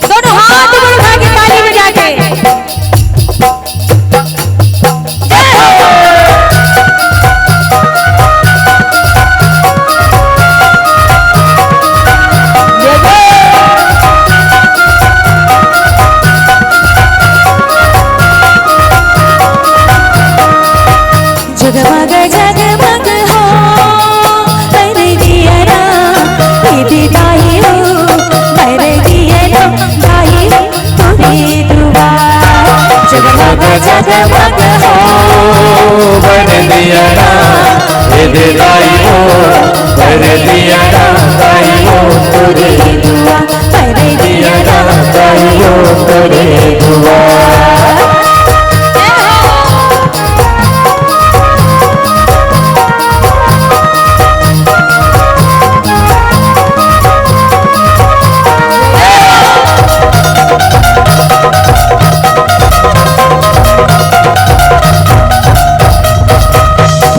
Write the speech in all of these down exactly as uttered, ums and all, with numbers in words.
दोनों हाथ ऊपर उठा के ताली बजा के। जय हो। जय हो। जगमग जगमग हो, बर दियरा, ए दे दाई हो, बर दियरा, दाई हो, तोरे दुआर। जगमग जगमग हो, बर दियरा, ए दे दाई हो, बर दियरा, दाई हो, तोरे दुआर। बर दियरा, दाई हो, तोरे दुआर।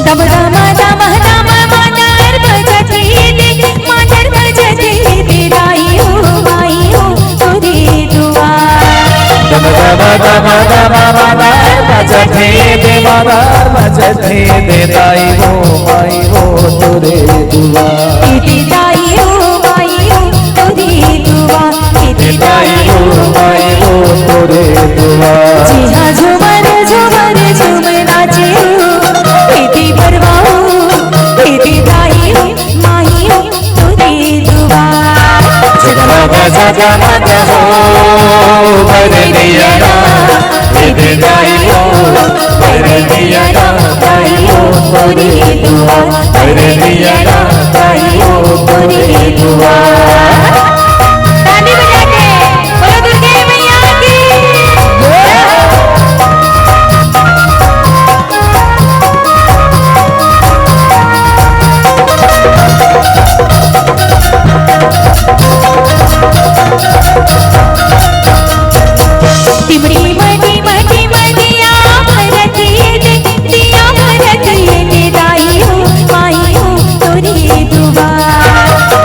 डम डम डम डम मादर बजत हे दे, मादर बजत हे दे, दाई हो, माई हो, तोरे दुआर। डम डम डम डम मादर बजत हे दे, मादर बजत हे दे, दाई हो, माई हो, तोरे दुआर। ए दे दाई हो, माई हो, तोरे दुआर। ए दे दाई हो, माई हो, तोरे दुआर। जिहां झूमर झूमर झूम नाचे हो, ए दे बरवा हो, ए दे दाई हो, माई हो, तोरे दुआर। जगमग जगमग हो, बर दियरा, ए दे दाई हो, बर दियरा, दाई हो, तोरे दुआर। बर दियरा, दाई हो, तोरे दुआर। ताली बजा के बोलो दुर्गे मैया की। टिमड़ी मटी मटी मटिया भरत हे दे, दिया भरत हे दे, दाई हो, माई हो, तोरे दुआर।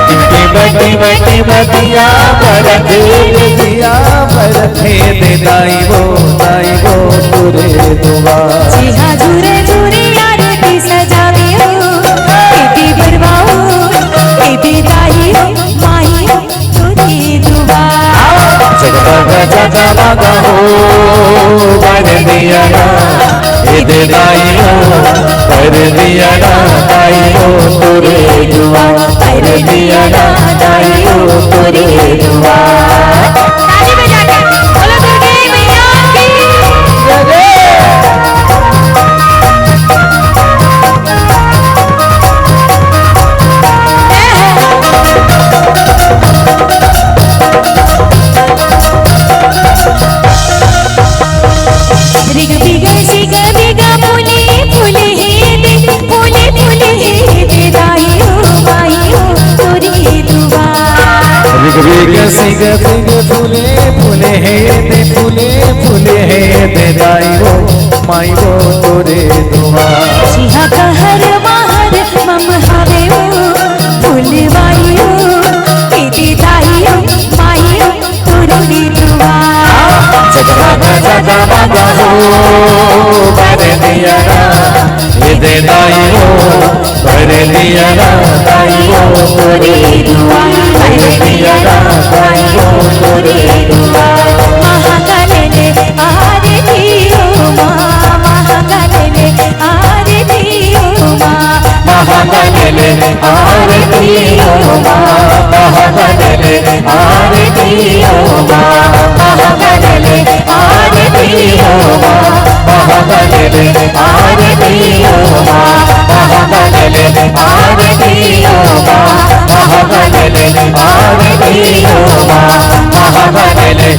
टिमड़ी मटी मटिया भरत हे दे, दिया भरत हे दे, दाई हो, दाई हो, तोरे दुआर। जिहां झूरे झूरे आरती सजावे हो, ए दे बरवा हो, ए दे दाई हो, माई हो, तोरे दुआर। जगमग जगमग हो, बर दियरा, ए दे दाई हो, बर दियरा, दाई हो, तोरे दुआर। बर दियरा, दाई हो, तोरे दुआर। ताली बजा के बोलो दुर्गे मैया की। रिग बिग सिग बिग फूले फूले हे दे, फूले फूले हे दे, दाई हो, माई हो, तोरे दुआर। रिग बिग सिग बिग फूले फूले हे दे, फूले फूले हे दे, दाई हो, माई हो, तोरे दुआर। जिहां कहर महर मम हवे हो, फुलवाई हो, ए दे दाई हो, माई हो, तोरे दुआर। जगमग जगमग हो, बर दियरा, ए दे दाई हो, बर दियरा, दाई हो, तोरे दुआर। बर दियरा, दाई हो, तोरे दुआर। महाकाल ले आरती हो मां, महाकाल ले आरती हो मां। महाकाल ले आरती हो मां, महाकाल ले आरती हो मां, महाकाल ले आरती हो मां, महाकाल ले आरती हो मां, महाकाल ले आरती हो मां, महाकाल ले आरती हो मां, महाकाल ले